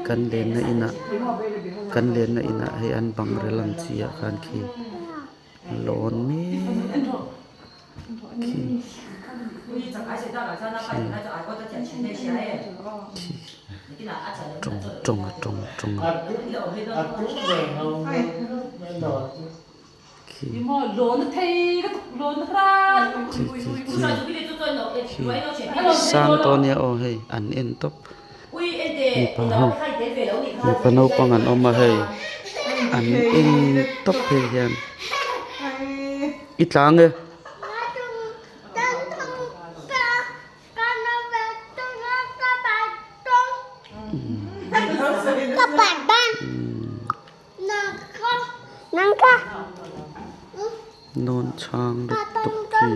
Kan lenna inah kan lenna inah hei an bang rel ang chi ah khan khi lawn mek khi khi khi tawng tawng a tawng tawng a khi khi khi khi sang tawh ania aw hei an en tawp mipa ho mipa naupang an awm a hei an en tawp hei hian i tlang e. Nawn chhang lutuk khi.